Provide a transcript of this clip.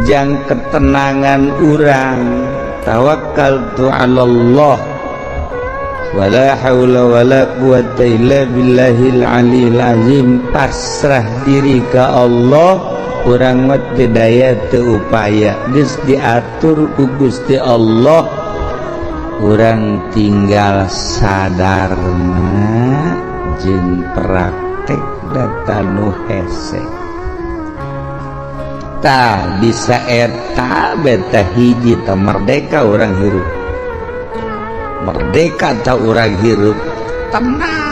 Jang ketenangan urang, tawakkaltu 'alallah wala haula wala quwata illa billahil aliyil azim, pasrah diri ka Allah. Urang mah teu daya, teu upaya, geus diatur ku Gusti Allah. Urang tinggal sadarna jeung praktek data nu hese. Tah, bisa eta beta hiji ta merdeka. Urang hirup merdeka, tak? Urang hirup tenang.